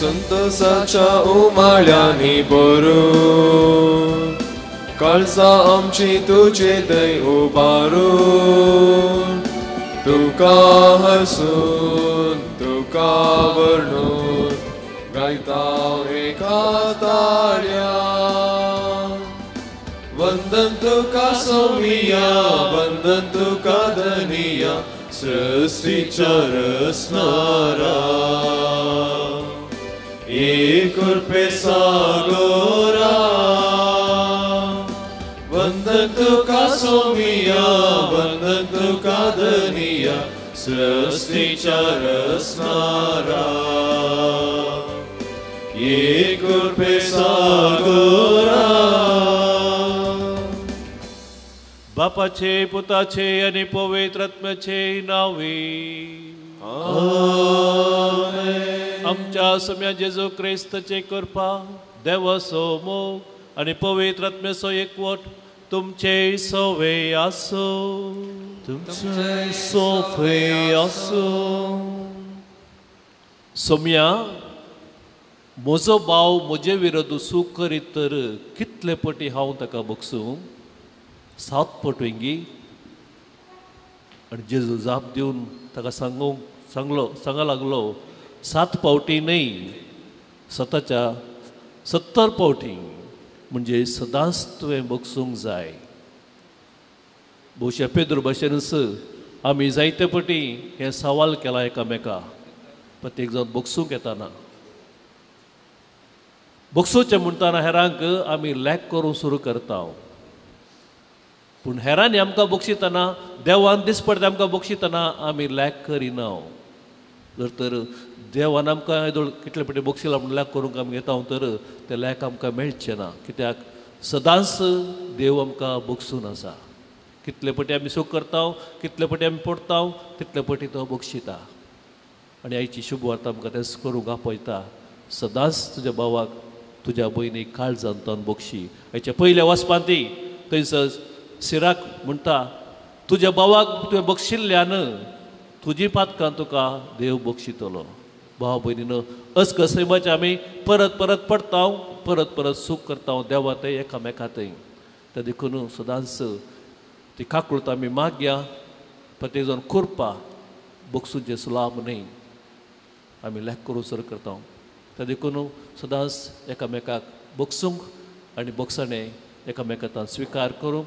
संतोषाच्या उमाळ्यांनी भरून काळजां आमची तुजे थंय उबारून तुका हसून तुका वर्णून गायता एका ताळ्या. वंदन तुका सोमिया, वंदन तुका धनिया, सृष्टीच्या रचणारा. एक कृपे सागोरा. वंदन तुका सोमिया, वंदन तुका धनिया, सृष्टीच्या रचणारा. एक कृपे सागोरा. बापाचे पुताचे आनी पवित्र आत्म्याचे नावे आमेन. आमच्या सम्या जेजू क्रिस्ताचे कृपा, देवाचो मोग आनी पवित्र आत्म्याचो एकवट तुमचे सवे आसूं. तुमचे सोफे आसूं. सोम्या, म्हजो भाव म्हजे विरोध चूक करीत तर कितले पटी हांव ताका बगसूं? 7 पटवेंगी. आनी जेजू जाप दिवन ताका सांगूंक सांगा लागलो, 7 पावटी न्हय, स्वताच्या 70 पावटी, म्हणजे सदांच तुवें बगसूंक जाय. भोवशा पेद्रू भाशेनच आमी जायते पटी हें सवाल केलां एकामेका, प्रत्येक जावन बगसूंक येताना. बगसुचें म्हणटाना हेरांक आमी लॅक करूंक सुरू करता, पूण हेरांनी आमकां बक्षितना, देवान दिसपडटे आमकां बक्षितना आमी लॅक करिना. जर तर देवान आमकां येदोळ कितले पटी बक्षिला म्हूण लॅक करूंक आमी घेता तर तें लॅक आमकां मेळचें ना. कित्याक सदांच देव आमकां बक्षून आसा. कितले पटी आमी सूख करता, कितले पटी आमी पडटा, तितले पटी तो बक्षिता. आनी आयची शुभ वार्ता आमकां तेंच करूंक आपयता. सदांच तुज्या भावाक तुज्या भयणीक काळजान तो बक्षी. आयच्या पयल्या वाचपांत ती थंयसर सिराक म्हणटा, तुज्या भावाक तुवें बक्षिल्ल्यान तुजी पातकां तुका देव बक्षितलो. भाव भयणीन अस्कसैमाचे आमी परत परत पडटा, परत परत सूख करता देवा थंय एकामेका थंय. ते देखून सदांच ती काकूळत आमी मागया, प्रत्येक जावन कृपा बक्षुचें सुलाभ न्हय आमी लॅक करूं सुरू करता. ते देखून सदांच एकामेकाक बक्षूंक आनी बक्षाणें एकामेकांत स्विकार करूंक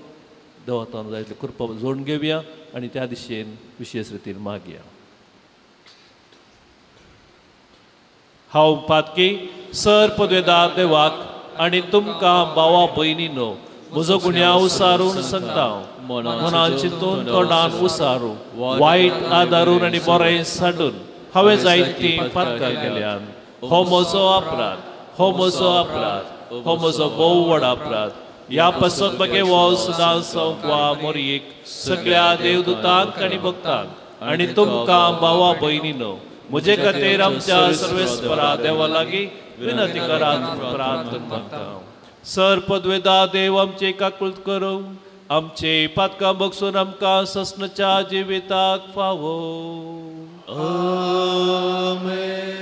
देवातान जाय तितली कृपा जोडून घेवया आनी त्या दिशेन विशेश रितीन मागया. हांव पातकी सर पदवेदार देवाक आनी तुमकां भावा भयणीनो म्हजो गुन्यांव उसारून सांगता. मनान चिंतून तोंडान उसारू, वायट आदारून आनी बरें सांडून हांवें जायतीं पातकां केल्यान. हो म्हजो अपराध, हो म्हजो अपराध, हो म्हजो भोव व्हड अपराध. ह्या पासत बगे वो सदां संकवा मोरयेक सगळ्या देवदूतांक आनी भक्तांक आनी तुमकां भावा भयणीनो म्हजे खातीर आमच्या सर्वेस्परा देवा लागीं विनंती करात प्रार्थना मागता. सर पदवेदा देव आमचे काकूळत करूं, आमचे पातकां बगसून आमकां ससनाच्या जिविताक फावो. आमेन.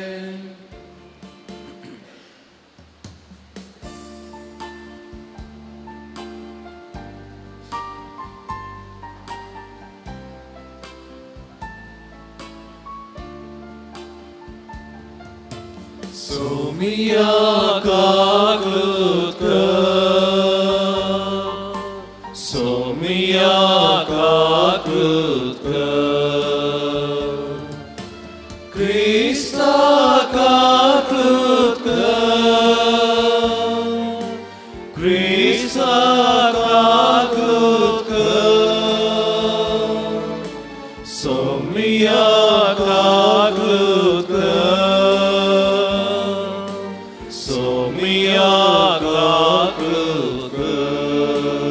सोमिया काकूत कर, सोमिया काकूत कर, क्रिस्ता काकूत कर, क्रिस्ता काकूत कर, सोमिया काकूत कर, सोमिया काकूत कर.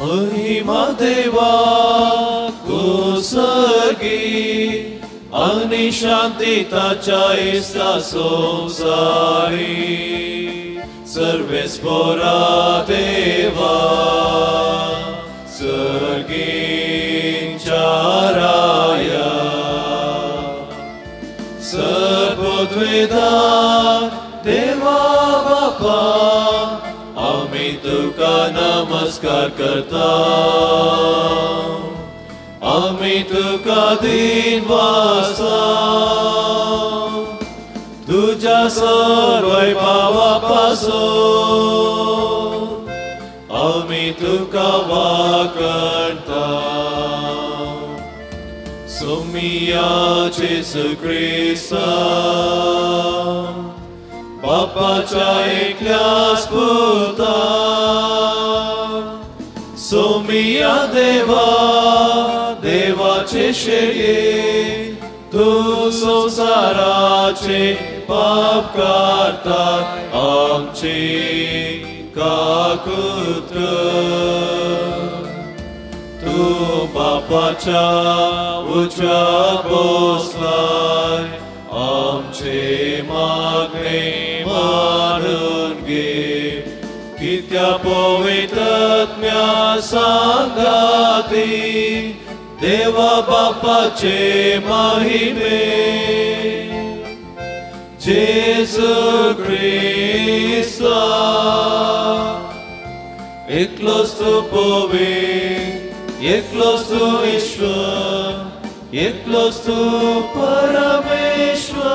महिमा देवा कुसगी आनी शांती ताच्या इस्ता संवसारी सर्वेस्पोरा देवा सर्गींच्या राया सर्वद्वेदा देवा बापा आमी तुका नमस्कार करता आमी तुका दिनवासा तुझ्या सर्वय पावा पासून आमी तुका वाकणता सोमिया जेजू क्रिस्ता बापाच्या एकल्याच पुता सोमिया देवा देवाचे शेळये तूं संवसाराचे पाप काडटा आमची काकूत कर. तूं बापाच्या उजव्या बसलाय आमचे मागणे मानून घे कित्या पवित्र सांगाती देवा बापाचे महिमे जेजू क्रिस्ता एकलोच तूं पवित्र एकलोच तूं ईश्वर एकलोच तूं परमेश्वर.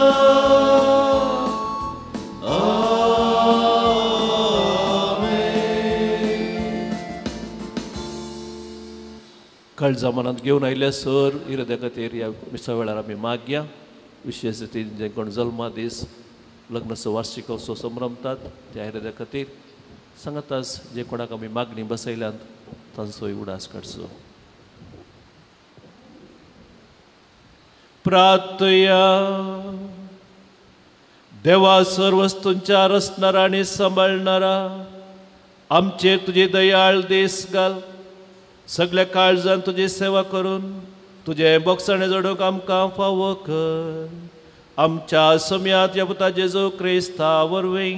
काळजा मनांत घेवन आयिल्ल्या सर इराद्या खातीर ह्या मिसा वेळार आमी मागया. विशेश रितीन जे कोण जल्मा दीस लग्नाचो वार्षिकोत्सव संभ्रमतात त्या इराद्या खातीर सांगाताच जे कोणाक आमी मागणी बसयल्यात तांचोय उडास काडचो. प्रार्थया. देवा सर वस्तूंच्या रचणारा आनी सांबाळणारा आमचेर तुजी दयाळ दीस घाल. सगळ्या काळजान तुजी सेवा करून तुजें बोगसाणें जोडूंक आमकां फावो कर. आमच्या सम्यात ह्या पुता जेजू क्रिस्ता वरवीं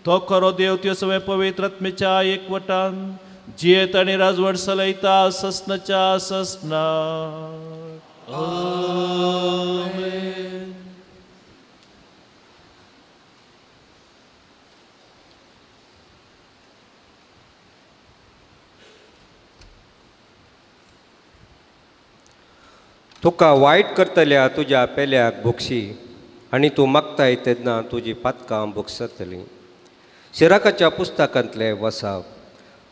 तो खरो देव त्यो सगळें पवित्र आत्मेच्या एकवटान जियेत आनी राजवट चलयता ससनाच्या ससना. आमेन. तुका वायट करतल्या तुज्या पेल्याक भोगशी आनी तूं मागताय तेन्ना तुजी पातकां भोगसतली. सिराकाच्या पुस्तकांतले वसाप.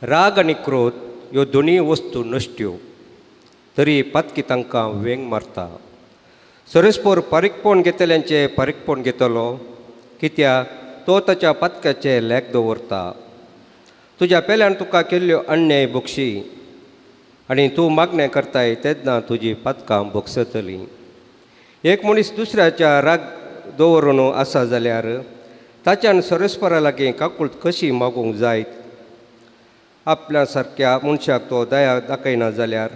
राग आनी क्रोध ह्यो दोनूय वस्तू नश्ट्यो तरी पातकी तांकां वेंग मारता. सरस्पोर पारीकपण घेतल्यांचें पारीकपण घेतलो कित्याक तो ताच्या पातक्याचें लेख दवरता. तुज्या पेल्यान तुका केल्ल्यो अन्याय भोगशी आनी तूं मागणें करताय तेन्ना तुजी पातकां भोगसतली. एक मनीस दुसऱ्याच्या राग दवरून आसा जाल्यार ताच्यान सरस्परा लागीं काकूळट कशी मागूंक जायत? आपल्या सारक्या मनशाक तो दया दाखयना जाल्यार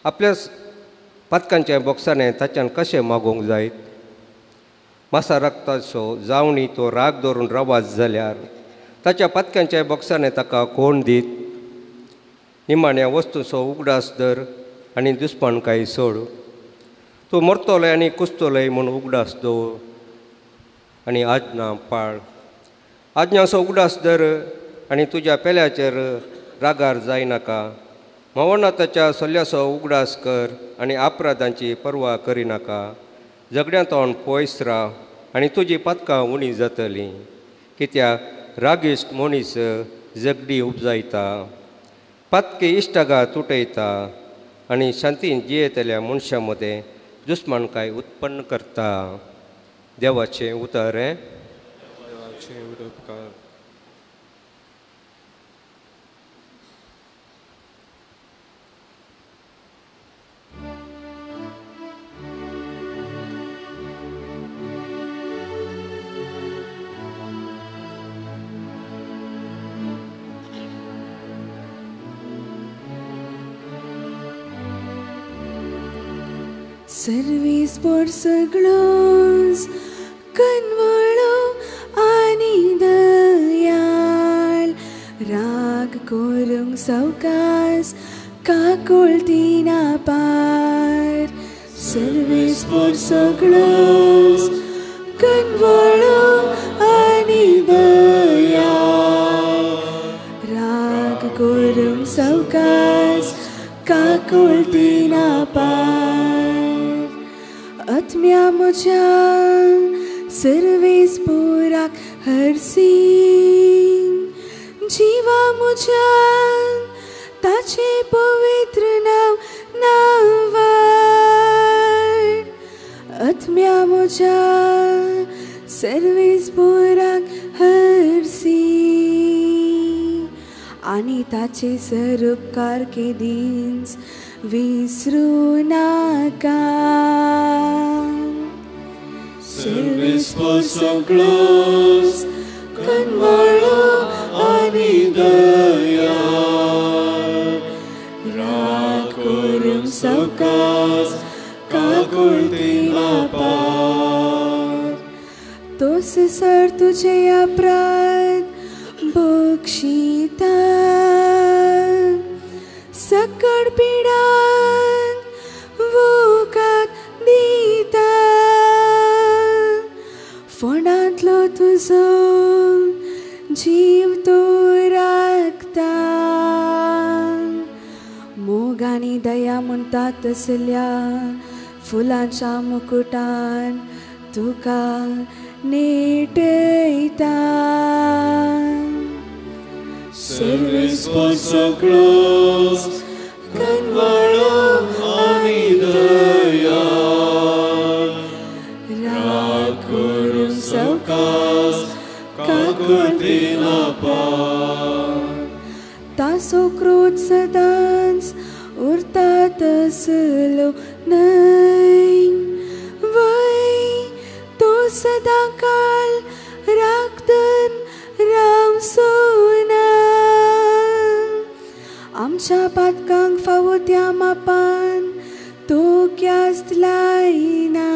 आपल्या पातकांच्या बोक्साणें ताच्यान कशें मागूंक जायत? मासा रक्ताचो जावणी तो राग दवरून रावत जाल्यार ताच्या पातकांच्या बोक्साणें ताका कोण दीत? निमाण्या वस्तूचो उगडास धर आनी दुस्मानकाय सोड. तूं मरतलोय आनी कुसतलोय म्हूण उगडास दवर आनी आज्ञा पाळ. आज्ञाचो उगडास धर आनी तुज्या पेल्याचेर रागार जायनाका. मवनाथाच्या सल्ल्याचो उगडास कर आनी अपराधांची पर्वा करिनाका. झगड्यांतून पयस राव आनी तुजी पातकां उणी जातलीं. कित्याक रागीश्ट मनीस झगडी उपजायता, पातकी इश्टागा तुटयता आनी शांतीन जियेतल्या मनशां मदें दुस्मानकाय उत्पन्न करता. देवाचें उतर हें. देवाचें उपकार. सर्वीस पोर सगळोच कनवळो आनी दयाळ राग करूंक सवकास काकुळतीना पार सर्वीस पोर सगळोच कनवळो आनी दयाळ राग करूंक सवकास काकुळतीना पार आत्म्या म्हज्या सर्वेस पोराक हरसिंग जिवा म्हज्या ताचे पवित्र नांव नांवार आत्म्या म्हज्या सर्वेस पोराक हरसिंग आनी ताचे सरुपकार केदींच विसरूं नाका सर्वेस पोर सगळोच कनवळो आनी दयाळ राग करूंक सवकास काकुळतीना पार तोस सर तुजे अपराध बक्षिता सकड पिडान वोकात दिता फोंडांतलो तुजो जीव तो राखता मोग आनी दया म्हणटा तसल्या फुलांच्या मुकुटान तुका नेटयता सर्वेस पोर सगळोच कनवळो आनी दयाळ राग करूंक सवकास काकुळतीना पार तासो क्रोध सदांच उरता तसलो न्हय वय तो सदां काळ राखतन रावचो ना आमच्या पातकांक फावो त्या मापान तो ख्यास्त लायना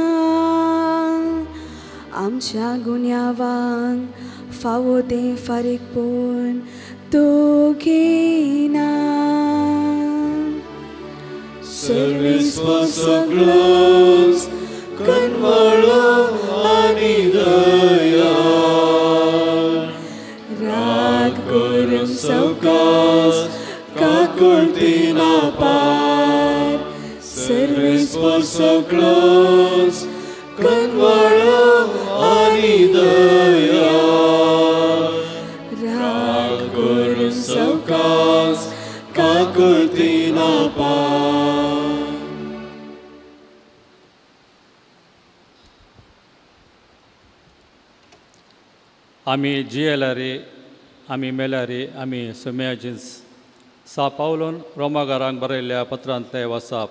आमच्या गुन्यांवांक फावो तें फारीकपण तो घेना सर्वेस पोर सगळोच कनवळो आनी दयाळ राग करूंक सवकास काकुळतीना पार सर्वेस पोर सगळोच कनवळो आनी दयाळ राग करूंक सवकास काकुळतीना पार. आमी जियेल्यारी आमी मेल्यारी आमी सुम्या जिन्स. सा पावलून रोमागारांक बरयल्ल्या पत्रांतले वसाप.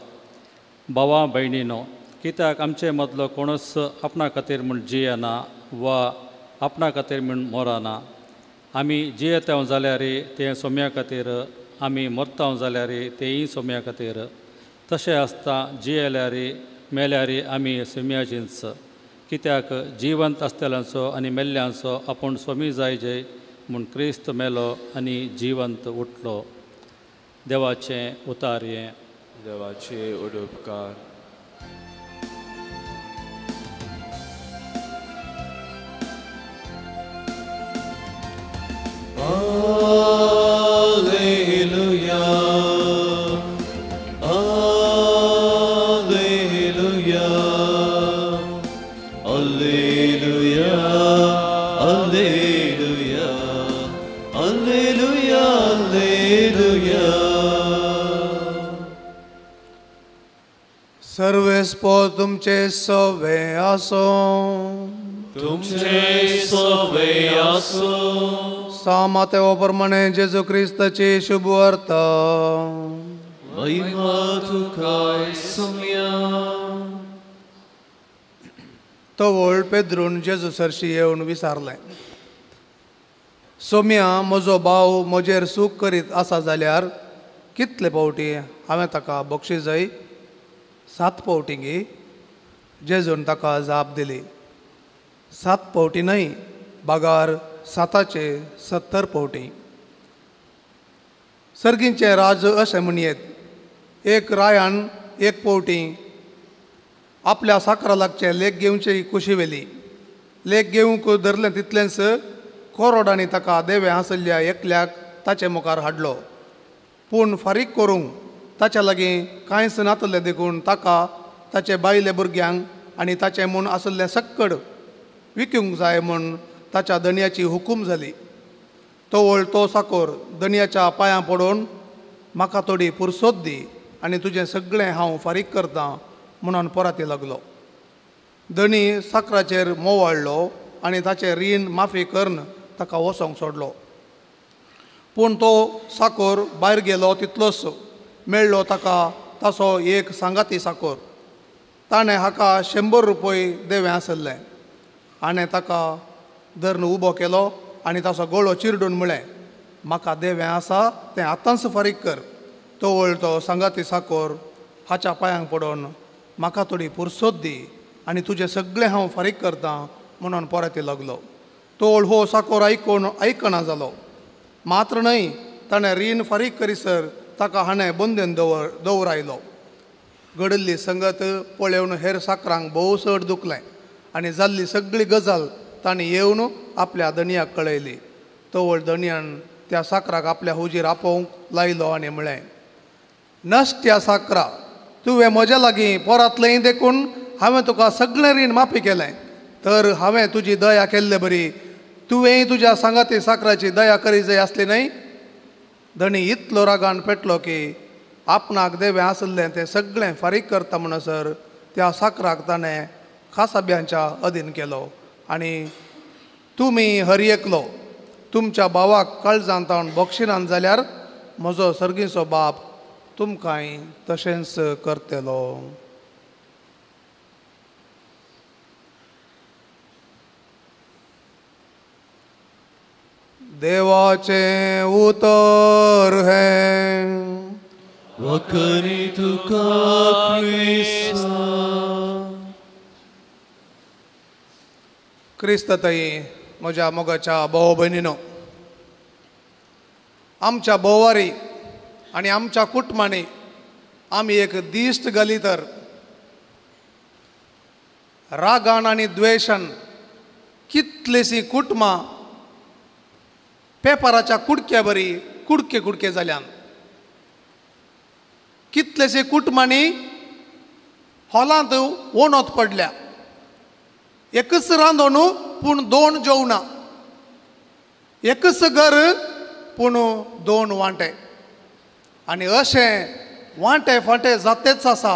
भावा भयणीनो, कित्याक आमचे मदलो कोणूच आपणा खातीर म्हूण जियेना वा आपणा खातीर म्हूण मोराना. आमी जियेताव जाल्यार तें सोम्या खातीर, आमी मरताव जाल्यार तेंय सोम्या खातीर. तशें आसता जियेल्यार मेल्यार आमी सोम्या जिन्स. कित्याक जिवंत आसतल्यांचो आनी मेल्ल्यांचो आपूण स्वामी जायजे म्हूण क्रिस्त मेलो आनी जिवंत उठलो. देवाचें उतारयें. देवाचे उपकार. Alleluia, Alleluia, Alleluia, Alleluia, Alleluia, Alleluia. Sarves पो तुमचे सवे आसो, तुमचे सवे आसो. सामातेव प्रमाणे जेजू क्रिस्ताची शुभवार्ता. महिमा तुका सोम्या. तो व्हड पेद्रून जेजू सरशी येवन विचारलें, सोम्या, म्हजो भाव म्हजेर सूख करीत आसा जाल्यार कितले फावटी हांवें ताका बक्षीस जाय? 7 फावटी गी? जेजून ताका जाप दिली, 7 पावटी न्हय, बागार 770 पावटी। सर्गींचें राज अशें म्हणयेत, एक रायान एक पावटी आपल्या साकरा लागचें लेख घेवची कुशी व्हेली। लेख घेवंक धरलें तितलेंच कोरोडांनी ताका देवें आसल्या एकल्याक ताचे मुखार हाडलो। पूण फारीक करूंक ताच्या लागीं कांयच नातलें देखून ताका ताचे बायले भुरग्यांक आनी ताचें म्हूण आसलें सक्कड विकूंक जाय म्हूण ताच्या धनयाची हुकूम जाली। तवळ तो साकोर धनयाच्या पांयां पडून म्हाका थोडी पुरसोत दी आनी तुजें सगळें हांव फारीक करतां म्हणून पराती लागलो। धनी साकराचेर मोवाळ्ळो आनी ताचें रीण माफी करून ताका वचोंक सोडलो। पूण तो साकोर भायर गेलो तितलोच मेळ्ळो ताका ताचो एक सांगाती साकोर। ताणें हाका 100 रुपये देवें आसले आनी ताका धरून उबो केलो आनी ताचो गळो चिरडून म्हळें, म्हाका देवें आसा तें आतांच फारीक कर। तवळ तो सांगाती साकोर हाच्या पांयांक पडून म्हाका थोडी पुरसोत दी आनी तुजें सगळें हांव फारीक करतां म्हणून परती लागलो। तवळ हो साकोर आयकून आयकना जालो। मात्र न्हय, ताणें रीण फारीक करीसर ताका हाणें बंदन दवरायलो। घडिल्ली संगत पळोवन हेर साकरांक भोव चड दुखलें आनी जाल्ली सगळी गजाल तांणी येवन आपल्या धनयाक कळयली। तवळ धनयान त्या साकराक आपल्या हुजीर आपोवंक लायलो आनी म्हळें, नश्ट्या साकरा, तुवें म्हज्या लागीं पोरांतलें देखून हांवें तुका सगळें रीण माफी केलें, तर हांवें तुजी दया केल्ले बरी तुवेंय तुज्या सांगाती साकराची दया करी जाय आसली न्हय। धनी इतलो रागान पेटलो की आपणाक देवें आसलें तें सगळें फारीक करता म्हणसर त्या साकराक ताणें खासाब्यांच्या अधीन केलो। आनी तुमी हर एकलो तुमच्या भावाक काळजांत तावन बक्षिनान जाल्यार म्हजो सर्गीचो बाप तुमकांय तशेंच करतलो। देवाचें उतर हें। वखरी तुका क्रिस्ता। क्रिस्त ताई म्हज्या मोगाच्या भाव भयणीनो, आमच्या भोवारी आनी आमच्या कुटुंबांनी आमी एक दिश्ट घाली तर रागान आनी द्वेशान कितलींशीं कुटुंबां पेपराच्या कुडक्या बरी कुडके कुडके जाल्यान। कितलेशे कुटुंबांनी हॉलांत वणत पडल्या, एकच रांदोन पूण 2 जेवणां, एकच घर पूण 2 वांटे। आनी अशें वांटे फांटे जातेच आसा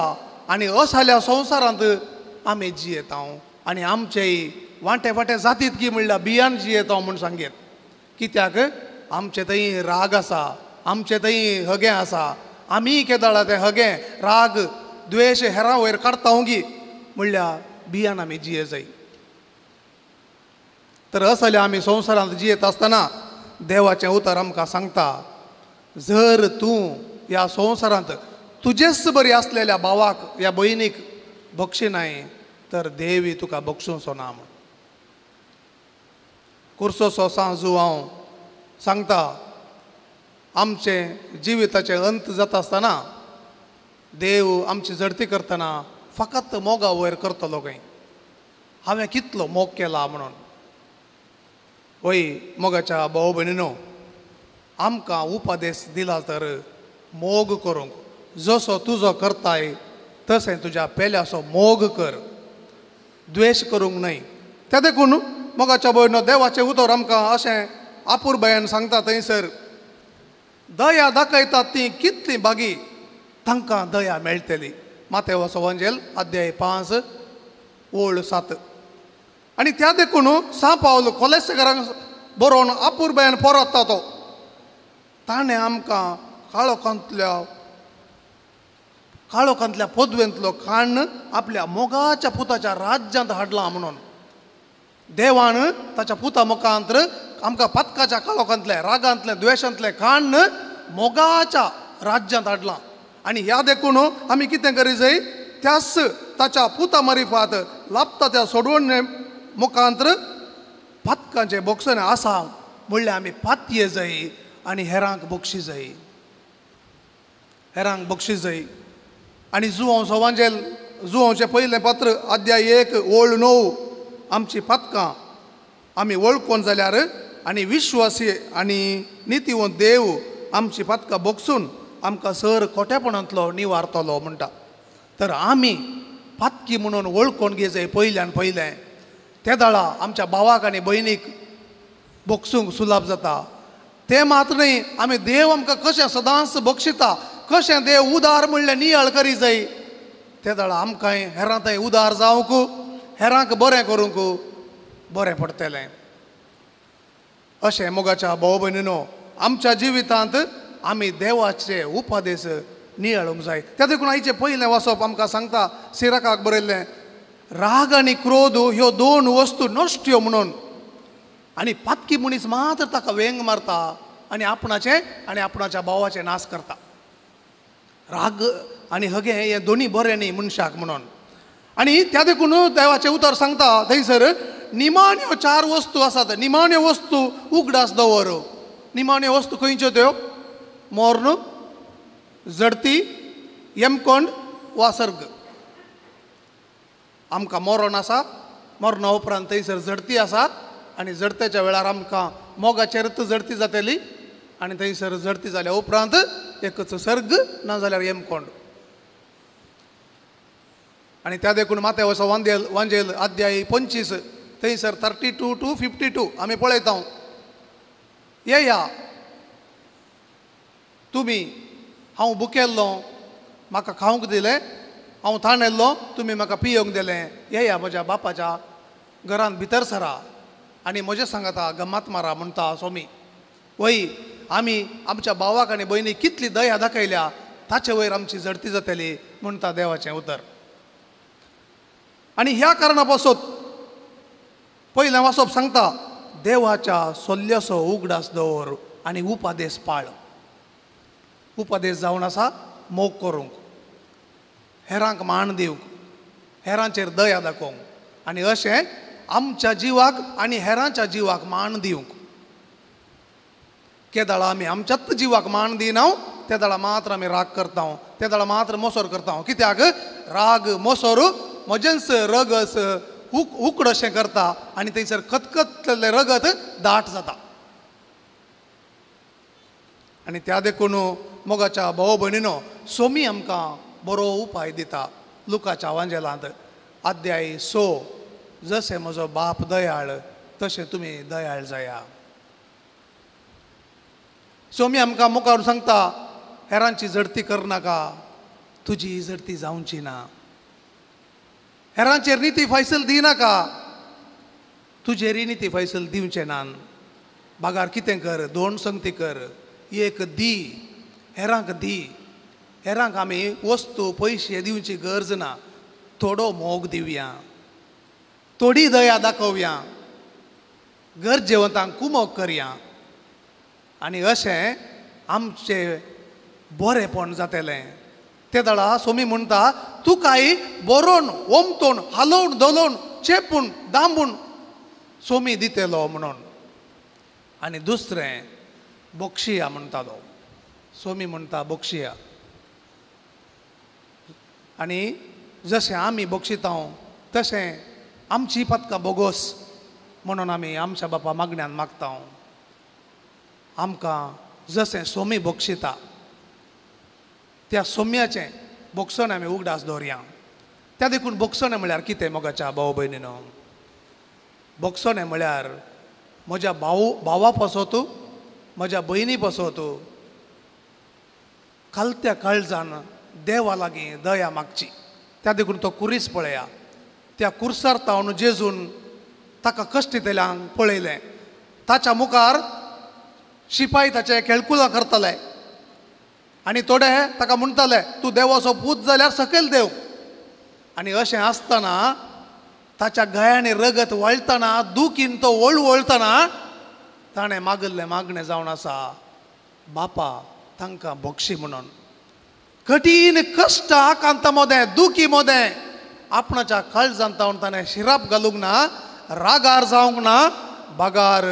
आनी असल्या संवसारांत आमी जियेता आनी आमचेय वांटे फांटे जातीत की म्हणल्यार बियान जियेता म्हूण सांगेत। कित्याक आमचे थंय राग आसा, आमचे थंय हगें आसा, आमी केदाळा तें हगें राग द्वेश हेरां वयर काडटा गी म्हणल्यार बियान आमी जिये जाय। तर असल्या आमी संवसारांत जियेत आसतना देवाचें उतर आमकां सांगता, जर तूं ह्या संवसारांत तुजेच बरी आसलेल्या भावाक या भयणीक बक्षिनाय तर देवी तुका बक्षुचो ना म्हूण। कुर्सोसो सांजू हांव सांगता, आमचें जिविताचें अंत जाता आसतना देव आमची झडती करतना फकत मोगा वयर करतलो खंय, हांवें कितलो मोग केला म्हणून। वय मोगाच्या भाव भयणीनो, आमकां उपदेश दिला तर मोग करूंक, जसो तुजो करताय तशें तुज्या पेल्याचो मोग कर, द्वेश करूंक न्हय। त्या देखून मोगाच्या भयणो देवाचें उतर आमकां अशें आपुरबायेन सांगता थंयसर, दया दाखयतात ती कितली बागी तांकां दया मेळटली। मातेवाचो वंजेल अध्याय 5 ओळ 7। आनी त्या देखून सां पावल कोलेस्टेरांक बरोवन आपुरबायेन परतता तो, ताणें आमकां काळोखांतल्या पदवेंतलो काण्ण आपल्या मोगाच्या पुताच्या राज्यांत हाडला म्हणून। देवान ताच्या पुता मुखांतर आमकां पातकाच्या काळोखांतलें रागांतलें द्वेशांतलें काण्ण मोगाच्या राज्यांत हाडलां। आनी ह्या देखून आमी कितें करी जाय, त्याच ताच्या पुता मारिफात लाभता त्या सोडवणे मुखांत्र पातकांचे बोगसणे आसा म्हणल्यार आमी पातये जाय आनी हेरांक बक्षी जाय, हेरांक बक्षी जाय. आनी जुवांव सवांजेल जुवांवचें पयलें पत्र अध्याय 1 ओळ 9 आमची पातकां आमी वळखून जाल्यार आनी विश्वासी आनी नितीवंत देव आमची पातकां बोगसून आमकां सर खोटेपणांतलो निवारतलो म्हणटा. तर आमी पातकी म्हणून वळखून घेवचें पयल्यान पयलें, ते दाळा आमच्या भावाक आनी भयणीक बोगसूंक सुलाभ जाता. तें मात्र न्ही, आमी देव आमकां कशें सदांच बक्षिता, कशें देव उदार म्हणलें नियाळ करी जाय, ते दाळा आमकांय हेरां थंय उदार जावंक, हेरांक बरें करूंक बरें पडटलें. अशें मोगाच्या भाव भयणीनो आमच्या जिवितांत आमी देवाचे उपदेश नियाळूंक जाय. त्या देखून आयचें पयलें वाचप आमकां सांगता सिराकाक बरयल्लें, राग आनी क्रोध ह्यो दोन वस्तू नश्ट्यो म्हणून, आनी पातकी मनीस मात्र ताका वेंग मारता आनी आपणाचें आनी आपणाच्या भावाचें नाश करता. राग आनी हगे हे दोनी बरें न्ही मनशाक म्हणून. आनी त्या देखून देवाचें उतर सांगता थंयसर निमाण्यो 4 वस्तू आसात, निमाण्यो वस्तू उगडास दवर. निमाण्यो वस्तू खंयच्यो त्यो? मोर्न, जडती, यमकोंड वा सर्ग. आमकां मरण आसा, मरणा उपरांत थंयसर जडती आसा आनी जडतेच्या वेळार आमकां मोगाचेरच जडती जातली आनी थंयसर जडती जाल्या उपरांत एकच सर्ग ना जाल्यार यमकोंड. आनी त्या देखून माथ्या वसो वांदेल वांजेल अध्याय 25 थंयसर 32 to 52 आमी पळयता. येया तुमी, हांव भुकेल्लो म्हाका खावंक दिलें, हांव ताणेल्लो तुमी म्हाका पियोंक दिलें, येया म्हज्या बापाच्या घरांत भितर सरा आनी म्हजें सांगता गम्मात मारा म्हणटा स्वामी. वय आमी आमच्या भावाक आनी भयणीक कितली दया दाखयल्या ताचे वयर आमची झडती जातली म्हणटा देवाचें उतर. आनी ह्या कारणा पासत पयलें वाचप सांगता देवाच्या सोल्ल्याचो उगडास दवर आनी उपादेश पाळ. उपदेश जावन आसा मोग करूंक, हेरांक मान दिवंक, हेरांचेर दया दाखोवंक आनी अशें आमच्या जिवाक आनी हेरांच्या जिवाक मान दिवंक. केदाळा आमी आमच्याच जिवाक मान दिना ते दाळा मात्र आमी राग करता, ते दाळा मात्र मोसोर करता. कित्याक राग मोसोर म्हजेंच रगस उकड अशें करता आनी थंयसर खतखतलें रगत दाट जाता. आनी त्या देखून मोगाच्या भाव भयणीनो सोमी आमकां बरो उपाय दिता लुकाच्या वांजेलांत अध्याय 6, जशें म्हजो बाप दयाळ तशें तुमी दयाळ जाया. सोमी आमकां मुखार सांगता हेरांची झडती करनाका, तुजी झडती जावची ना. हेरांचेर निती फैसल दिनाका, तुजेर निती फैसल दिवचें ना. बागार कितें कर, 2 संगती कर, एक दी, हेरांक दी. हेरांक आमी वस्तू पयशे दिवची गरज ना, थोडो मोग दिवया, थोडी दया दाखोवया, गरजेवंतांक कुमोक करया आनी अशें आमचें बरेंपण जातलें. ते दाळा सोमी म्हणटा तुकाय बरोवन ओमतोन हालोवन धलोवन चेपून दांबून सोमी दितलो म्हणून. आनी दुसरें बक्षिया म्हणटालो, सोमी म्हणटा बक्षिया. आनी जशें आमी बक्षिता तशें आमची पातकां बोगोस म्हणून आमी आमच्या बापा मागण्यान मागता. आमकां जशें सोमी बक्षिता त्या सोम्याचें बोगसण आमी उगडास दवरया. त्या देखून बोगसणें म्हळ्यार कितें मोगाच्या भाव भयणीनो? बोगसणें म्हळ्यार म्हज्या भावा पासत, म्हज्या भयणी पासत खालत्या काळजान देवा लागीं दया मागची. त्या देखून तो कुरीस पळया, त्या कुर्सार तावन जेजून ताका कश्ट दितल्यांक पळयलें. ताच्या मुखार शिपाय ताचे खेळकुलां करताले आनी थोडे ताका म्हणटाले तूं देवाचो पूत जाल्यार सकयल देव. आनी अशें आसतना ताच्या गळ्यांनी रगत वळटना, दुखीन तो वळवळटना ताणें मागिल्लें मागणें जावन आसा, बापा तांकां बक्षी म्हणून. कठीण कश्ट आकांता मोदें, दुखी मोदें आपणाच्या काळजान तावन ताणें शिराप घालूंक ना, रागार जावंक ना, बगार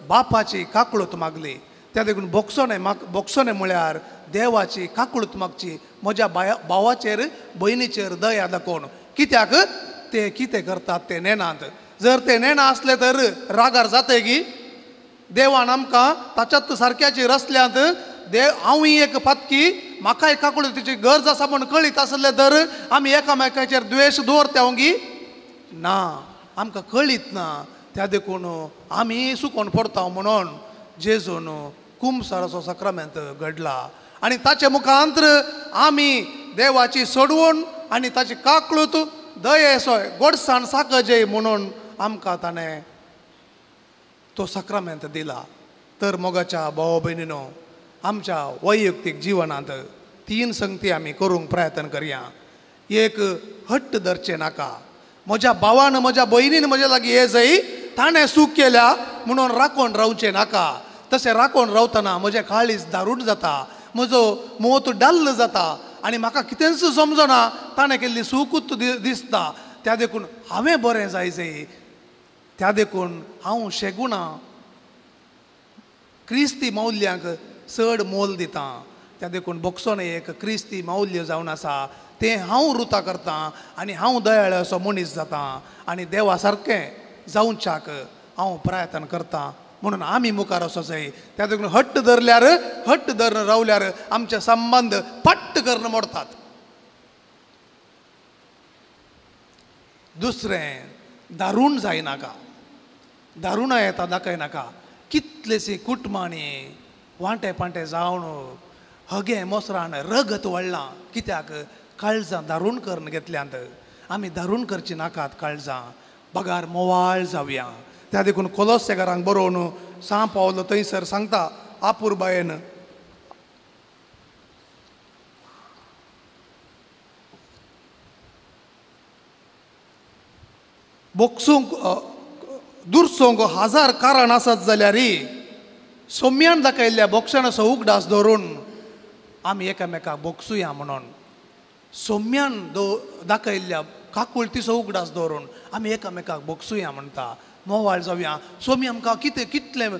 बापाची काकळूत मागली. त्या देखून बोगसोणें बोगसोणें म्हळ्यार देवाची काकळूत मागची, म्हज्या भावाचेर भयणीचेर दया दाखोवन. कित्याक ते कितें करतात ते नेनात. जर ते नेणा आसले तर रागार जाते की देवान आमकां ताच्यात सारक्याची रसल्यांत देव हांवूय एक पातकी, म्हाकाय काकळुतीची गरज आसा म्हूण कळीत आसलें तर आमी एकामेकाचेर द्वेश दवरता गी ना, आमकां कळीत ना. त्या देखून आमी सुकोन पडता म्हणून जेजून कुमसाराचो साक्रामेंत घडला आनी ताचे मुखांतर आमी देवाची सोडवण आनी ताची काकळूत दयेसो गोडसाण साकजय म्हणून आमकां ताणें तो साक्रामेंत दिला. तर मोगाच्या भाव भयणीनो, आमच्या वैयक्तीक जिवनांत तीन संगती आमी करूंक प्रयत्न करया. एक, हट्ट धरचें नाका. म्हज्या भावान म्हज्या भयणीन म्हज्या लागीं हे जाय ताणें चूक केल्या म्हणून राखून रावचें नाका. तशें राखून रावतना म्हजें काळीज दारूण जाता, म्हजो मोत डाल्ल जाता आनी म्हाका कितेंच समजना, ताणें केल्ली चुकूच दिसता. त्या देखून हांवें बरें जाय जाय, त्या देखून हांव शेगुणां क्रिस्ती मौल्यांक चड मोल दितां. त्या देखून बोगसोणें एक क्रिस्ती मौल्य जावन आसा, तें हांव रुता करतां आनी हांव दयाळ असो मनीस जाता आनी देवा सारकें जावच्याक हांव प्रयत्न करतां म्हणून आमी मुखार वचो जाय. त्या देखून हट्ट धरल्यार, हट्ट धरून रावल्यार आमचे संबंद पट्ट करून मोडतात. दुसरें, दारूण जायनाका, दारुणां येता दाखयनाका. कितलेशी कुटुंबांनी वांटे पांटे जावन हगे मोसरान रगत वळ्ळां. कित्याक? काळजां दारूण करून घेतल्यांत. आमी दारूण करची नाकात काळजां, बगार मोवाळ जावया. त्या देखून कोलोसेकारांक बरोवन सां पावलो थंयसर सांगता आपुरबायेन, बोगसूंक दुरसोंक हजार कारण आसत जाल्यार सोम्यान दाखयल्ल्या बोगसणाचो उगडास धरून आमी एकामेकाक बोगसुया म्हणून. सोम्यान दाखयल्ल्या काकुळतीचो उगडास दवरून आमी एकामेकाक बोगसुया म्हणटा, मोवाळ जावया. सोमी आमकां कितें कितलें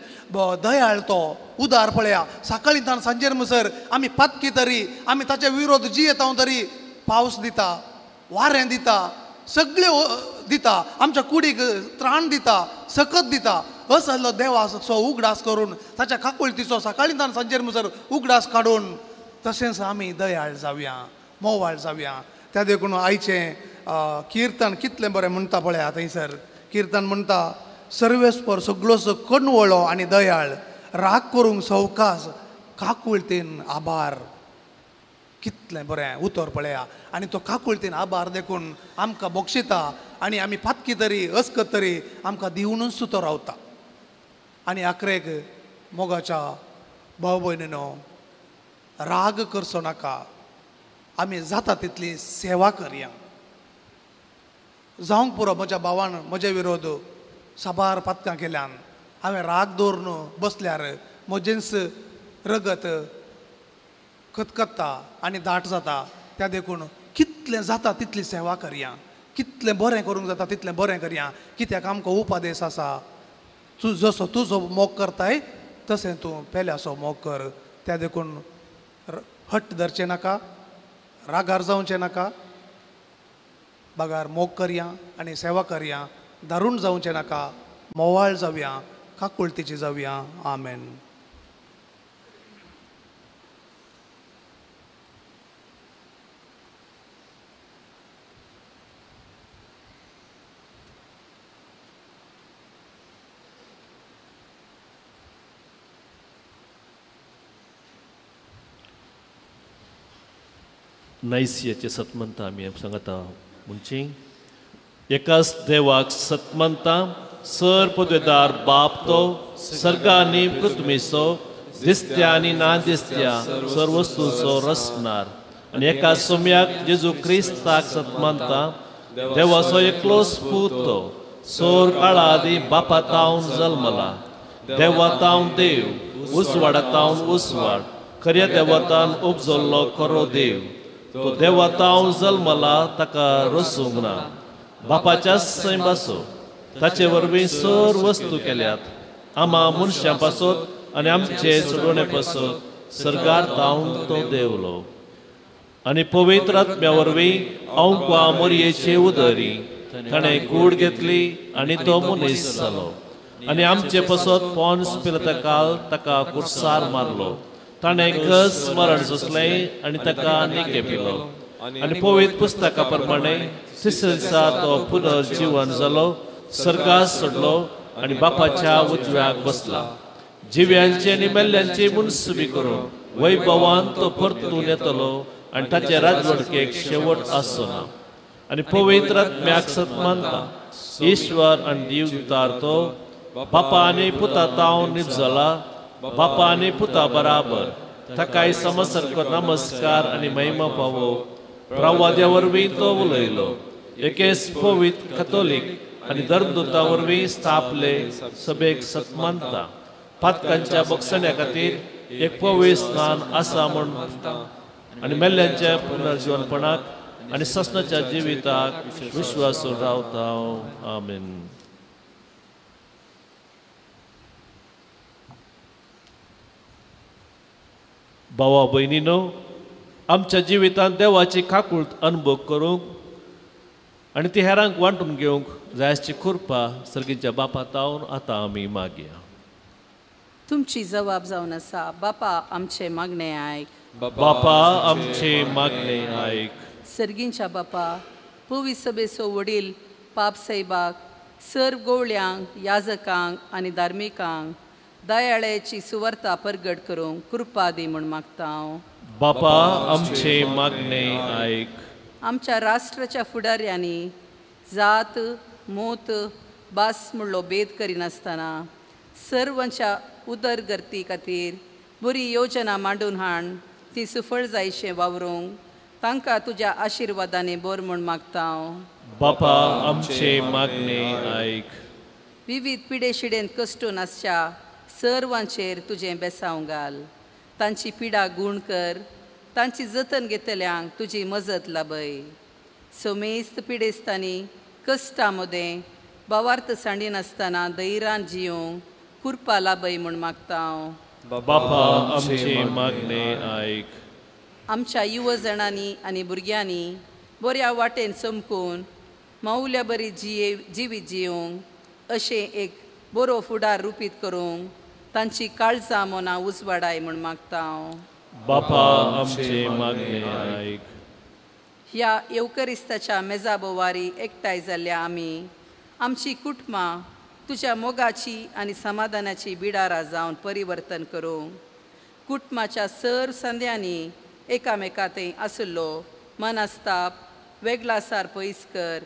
दयाळ तो उदार पळया. सकाळीं ताण सांजेर म्हणसर आमी पातकी तरी आमी ताचे विरोध जियेता तरी पावस दिता, वारें दिता, सगळें दिता, आमच्या कुडीक त्राण दिता, सकत दिता. असलो देवाचो उगडास करून ताच्या काकुळतीचो सकाळीं ताण सांजेर म्हणसर उगडास काडून तशेंच आमी दयाळ जावया, मोवाळ जावया. त्या देखून आयचें किर्तन कितलें बरें म्हणटा पळया. थंयसर किर्तन म्हणटा, सर्वेस्पर सगळोच कणवळो आनी दयाळ, राग करूंक सवकास, काकुळतीन आभार. कितलें बरें उतर पळया. आनी तो काकुळतीन आभार देखून आमकां बक्षिता आनी आमी पातकी तरी अस्कत तरी आमकां दिवनूच तो रावता. आनी आखरेक मोगाच्या भाव भयणीनो, राग करचो नाका, आमी जाता तितली सेवा करया. जावंक पुरो म्हज्या भावान म्हजे विरोध साबार पातकां केल्यान हांवें राग दवरून बसल्यार म्हजेंच रगत खतखत्ता आनी दाट जाता. त्या देखून कितलें जाता तितली सेवा करया, कितलें बरें करूंक जाता तितलें बरें करया. कित्याक आमकां उपदेश आसा, तूं जसो तुजो मोग करताय तशें तूं पेल्याचो मोग कर. त्या देखून हट्ट धरचें नाका, रागार जावचें नाका, बगार मोग करया आनी सेवा करया. दारूण जावचें नाका, मोवाळ जावया, काकुळतीची जावया. आमेन. नायसियाचे सतमंता आमी सांगता म्हणची, एकाच देवाक सतमंता, सर पदवेदार बाप तो सर्गानी पृथ्वीचो दिसत्या आनी ना दिसत्या सर्व वस्तूंचो रचणार, आनी एका सोम्याक जेजू क्रिस्ताक सतमंता, देवाचो एकलोच पूत तो सोर काळा आदी बापा तावन जल्मला, देवा तावन देव, उजवाडा तावन उजवाड, खऱ्या देवतान उपजल्लो खरो देव, तो देवा तावन जल्मला ताका रसूंक ना, बापाच्या सैम आसो ताचे वरवीं सर वस्तू केल्यात. आमा मनशां पासत आनी आमचे सोडवणे पासत सर्गार तावन तो देवलो आनी पवित्र आत्म्या वरवीं अंकवा मोरयेचे उदरी ताणें कूड घेतली आनी तो मनीस जालो आनी आमचे पासत पोन्स पिलाता काल ताका कुर्सार मारलो. ताणें कस मरण सोंसलें आनी ताका निके पिलो आनी पवित्र पुस्तका प्रमाणे तिसऱ्या दिसा तो पुनर्जीवन जालो, सर्गास सोडलो आनी बापाच्या उजव्याक बसला. जिव्यांचे आनी मेल्ल्यांची मुनसुबी करून वैभवान तो परतून येतलो आनी ताचे राजवटकेक शेवट आसचो ना. आनी पवित्र आत्म्याक सत मानता, ईश्वर आनी दिव दितार तो बापा आनी पुता तावन निपजला, बापा आनी पुता बराबर ताकाय समसारको नमस्कार आनी महिमा पावो. प्रवाद्या वरवीं तो उलयलो, एकेच पवित्र कथोलीक आनी धर्मदूता वरवीं स्थापले सभेक सत मानता. पातकांच्या बक्षण्या खातीर एक पवित्र स्नान आसा म्हूण आनी मेल्ल्यांच्या पुनर्जीवनपणाक आनी ससनाच्या जिविताक विश्वासून रावता. आमेन. भावा भयणीनो, आमच्या जिवितांत देवाची काकूळत अनुभव करूंक आनी ती हेरांक वांटून घेवंक जायची कृपा सर्गीच्या बापा तावन आतां आमी मागया. तुमची जबाब जावन आसा बापा आमचे मागणे आयक. बापा आमचे मागणे आयक. सर्गींच्या बापा, पवित्र सभेचो वडील पाप साहेबाक, सर्व गोवळ्यांक, याजकांक आनी धार्मिकांक दयाळ्याची सुवार्ता परगट करूंक कृपा दी म्हूण मागता हांव. बापा आमचे मागणे आयक. आमच्या राष्ट्राच्या फुडाऱ्यांनी जात, मोत, भास म्हणलो भेद करिनासतना सर्वांच्या उदरगती खातीर बरी योजना मांडून हाण ती सुफळ जायशें वावरूंक तांकां तुज्या आशिर्वादांनी बोर म्हूण मागता हांव. बापा आमचे मागणे आयक. विविध पिडे शिडेन कश्टून आसच्या सर्वांचेर तुजें बेसांव घाल, तांची पिडा गूण कर, तांची जतन घेतल्यांक तुजी मजत लाभय. समेस्त पिडेस्तांनी कश्टां मदें भावार्थ सांडिनासतना धैर्यान जियोंक कृपा लाभय म्हूण मागता हांव. बापा आमचे मागणे आयक. आमच्या युव जाणांनी आनी भुरग्यांनी बऱ्या वाटेन चमकून मावल्या बरी जिवीत जियोंक अशें एक बरो फुडार रुपीत करूंक तांची काळजां मनां उजवाडाय म्हूण मागता हांव. बापा आमचे मागणे आयक. ह्या येवकरिस्ताच्या मेजा बोवारी एकठांय जाल्ल्या आमी आमची कुटुंबां तुज्या मोगाची आनी समाधानाची बिडारां जावन परिवर्तन करूंक कुटुंबाच्या सर्व संद्यांनी एकामेका थंय आशिल्लो मनस्ताप वेगळासार पयस कर,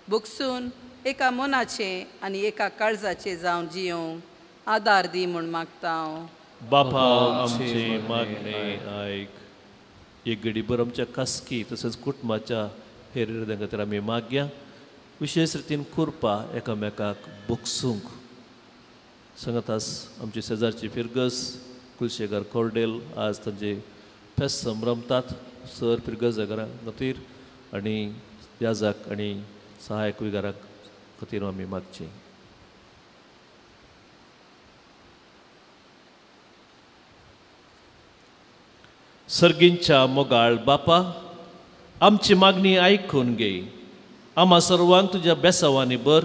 भोगसून एका मनाचें आनी एका काळजाचें जावन जियोंक आदार दी म्हूण मागता हांव. बापा आमचे मागणे आयक. एक घडीभर आमच्या खासगी तशेंच कुटुंबाच्या हेर हृदया खातीर आमी मागया. विशेश रितीन कृपा एकामेकाक भोगसूंक सांगतास आमची शेजारची फिरगस कुलशेखर कोर्डेल आज तांचे फेस्त संभ्रमतात सर फिरगस घरा खातीर आनी याजाक आनी सहायक विगाराक खातीर आमी मागची. सर्गींच्या मोगाळ बापा, आमची मागणी आयकून घे. आमा सर्वांक तुज्या बेसावांनी बर,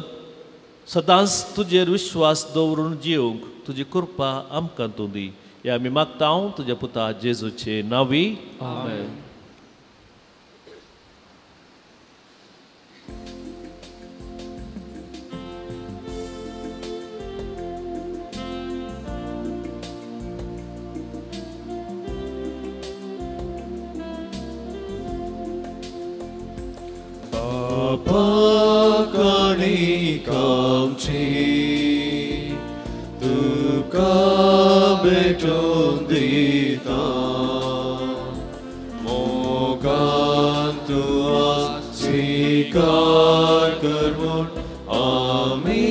सदांच तुजेर विश्वास दवरून जिवंक तुजी कृपा आमकां तूं दी. हे आमी मागता हांव तुज्या पुता जेजूचे नांवी. आमेन. काणिकामची तुका भेटून दिता, मोगान तूं स्वीकार कर म्हूण आमी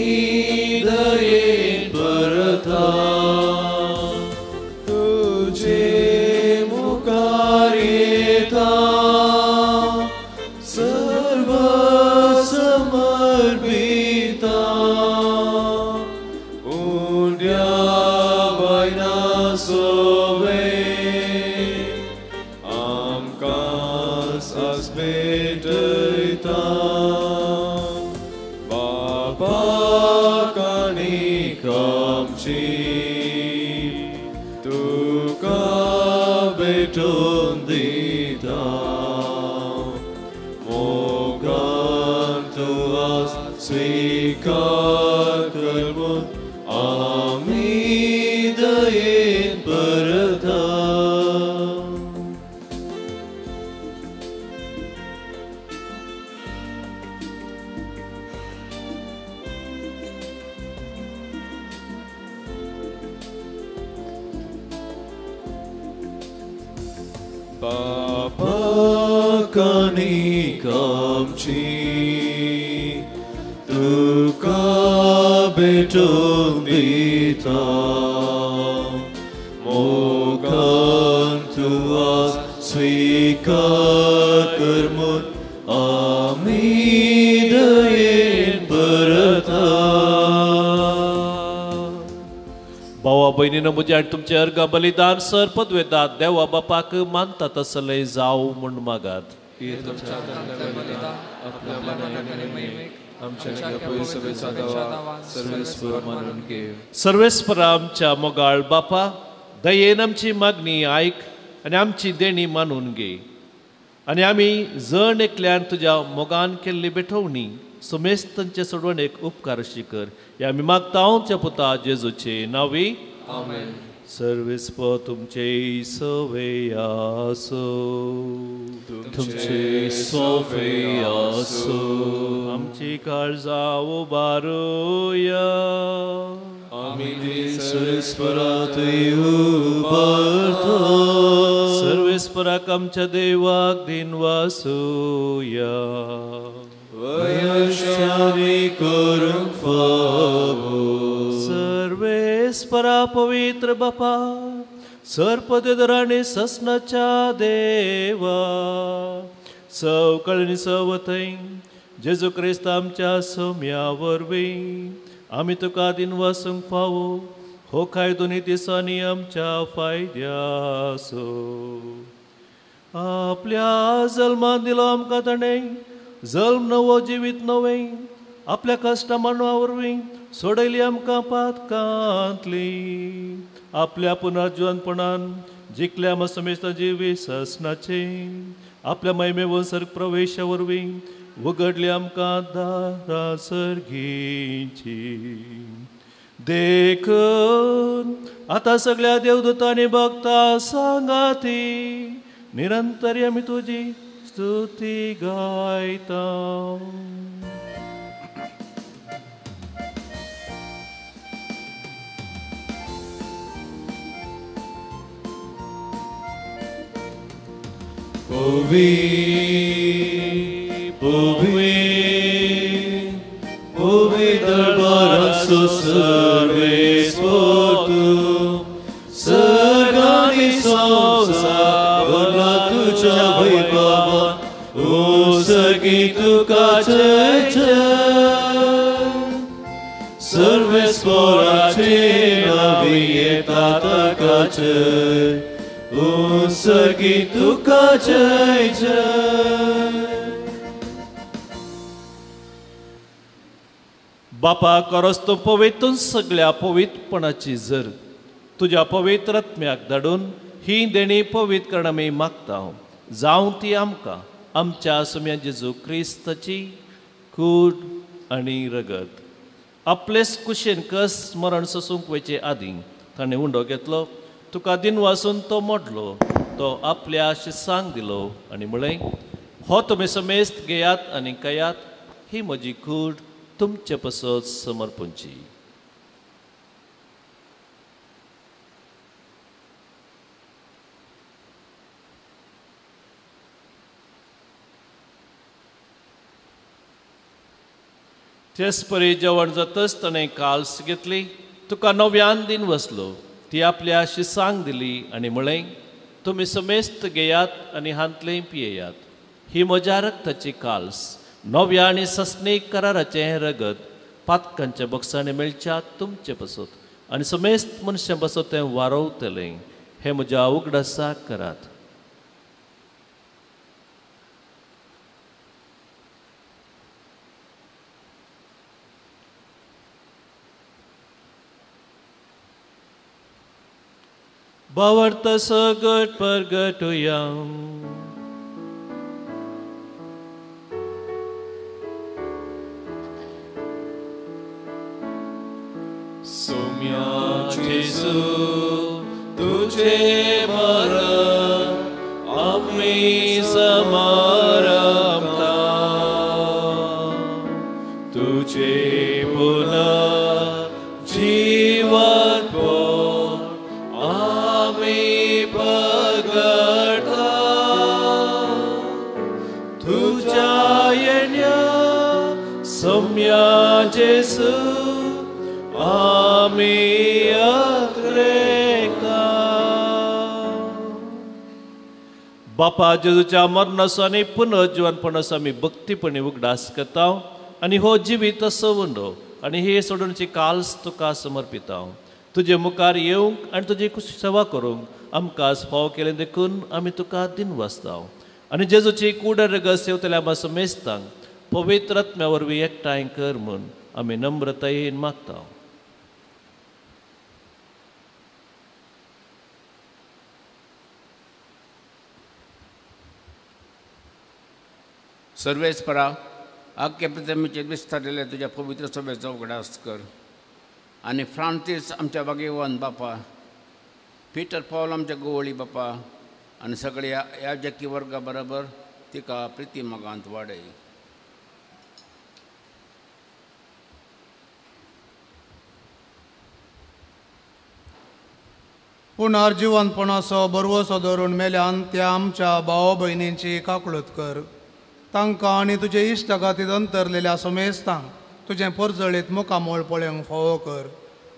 दयेन परता. तुजे मुखार येता सोवे आमकां सास भेटयता बापाक आनीक आमची तुका भेटोवन दिता मोगान तूं आज स्वीकार कर म्हूण आमी दयेन परता. बापाक आनीक आमची तुका भेटोवन दिता मोगान तूं आज स्वीकार कर म्हूण आमी दयेन परता. भावा भयणीनो म्हजें आनी तुमचें अर्घ बलिदान सर पदवेदात देवा बापाक मानता तसलें जावं म्हूण मागात. सर्वेस्परा आमच्या मोगाळ बापा दयेन आमची मागणी आयक आनी आमची देणी मानून घे आनी आमी जण एकल्यान तुज्या मोगान केल्ली भेटवणी सुमेस्तांचे सोडवणेक उपकारशी कर ह्या आमी मागता आमच्या पुता जेजूचे नांवी आमेन. सर्वेस्पर तुमचे सवे आसो. तुमचे सवे आसो. आमची काळजां उबारुया. आमी सर्वेस्परात उबारता. सर्वेस्पराक आमच्या देवाक दिनवासुया. वयशामी करूंक फावो. सर्वेस्परा पवित्र बापा सर्पदेदर आनी ससनाच्या देवा सवकळणी सवथंय जेजू क्रिस्त आमच्या सोम्या वरवीं आमी तुका दिनवासूंक फावो हो काय दोनी दिसांनी आमच्या फायद्यासो. आपल्या जल्मान दिलो आमकां ताणें जल्म नवो जिवीत नवें आपल्या कश्टा मानवा वरवीं सोडयली आमकां पातकांतली आपल्या पुनर्जिवनपणान जिखल्या मसमेस्ता जिवी ससनाचे आपल्या महिमेवन सर्ग प्रवेशा वरवीं उगडली आमकां दारां सर्गीची. देखून आतां सगळ्या देवदूतांनी भक्ता सांगाती निरंतर आमी तुजी स्तुती गायता. पवी पवी पवी दरबाराचो सर्वेस्पर तूं सर्गांनी संवसार भरला तुज्या वैभवान उत्सर्गी तुका जय जय. सर्वेस्पराचे नांवी येता ताका जय उत्सर्गी तुका जय जय. बापा करस तूं पवित्र सगळ्या पवित्रपणाची जर तुज्या पवित्र आत्म्याक धाडून ही देणी पवित्र करण आमी मागता जावं ती आमकां आमच्या सुम्या जेजू क्रिस्ताची कूड आनी रगत. आपलेच कुशेन कस मरण सोसूंक वयचे आदीं ताणें उंडो घेतलो तुका दिनवासून तो मोडलो तो आपल्या शिसांक दिलो आनी म्हळें हो तुमी समेस्त घेयात आनी कयात ही म्हजी कूड तुमचे पसत समर्पणची. तेच परी जेवण जातच ताणें काल्स घेतली तुका नव्यान दिन वसलो ती आपल्या शिसांक दिली आनी म्हळें तुमी समेस्त घेयात आनी हांतलें पियेयात ही म्हज्या रक्ताची काल्स नव्या आनी सस्नीक कराराचें हें रगत पातकांच्या बक्षांनी मेळच्या तुमचे पसत आनी समेस्त मनशां पासत तें वारवतलें. हें म्हज्या उगडासाक करात. भावार्थ सगट परगटुया. सोम्या जेजू तुझे मरण आम्ही समारंभता, तुझे पुनर्जीवन आम्ही पगडता, तुझ्या येण्या सोम्या जेजू आमी अत्रेकता. बापा जेजूच्या मरणाचो आनी पुनर्जीवनपणाचो आमी भक्तीपणी उगडास करता आनी हो जिवीत असो उंडो आनी हे सोडूनची काल्स तुका समर्पिता. तुजे मुखार येवंक आनी तुजी सेवा करूंक आमकां फाव केलें देखून आमी तुका दिनवासता. आनी जेजूची कूड रगत सेवतल्या आमकां समेस्तांक पवित्र आत्म्या वरवीं एकठांय कर म्हूण आमी नम्रतायेन मागता. सर्वेस्परा आख्खे प्रतिमेचेर विस्तारिल्ले तुज्या पवित्र सभेचो उगडास कर आनी फ्रांसीस आमच्या बागेवान बापा, पिटर पावल आमच्या गोवळी बापा आनी सगळ्या याजकी वर्गा बरोबर तिका प्रिती मोगांत वाडय. पुनर्जिवनपणाचो बरवसो धरून मेल्यान त्या आमच्या भाव भयणींची काकळूत कर. तांकां आनी तुजे इश्टागातीत अंतरलेल्या समेस्तांक तुजें परजळीत मुखामळ पळोवंक फावो कर.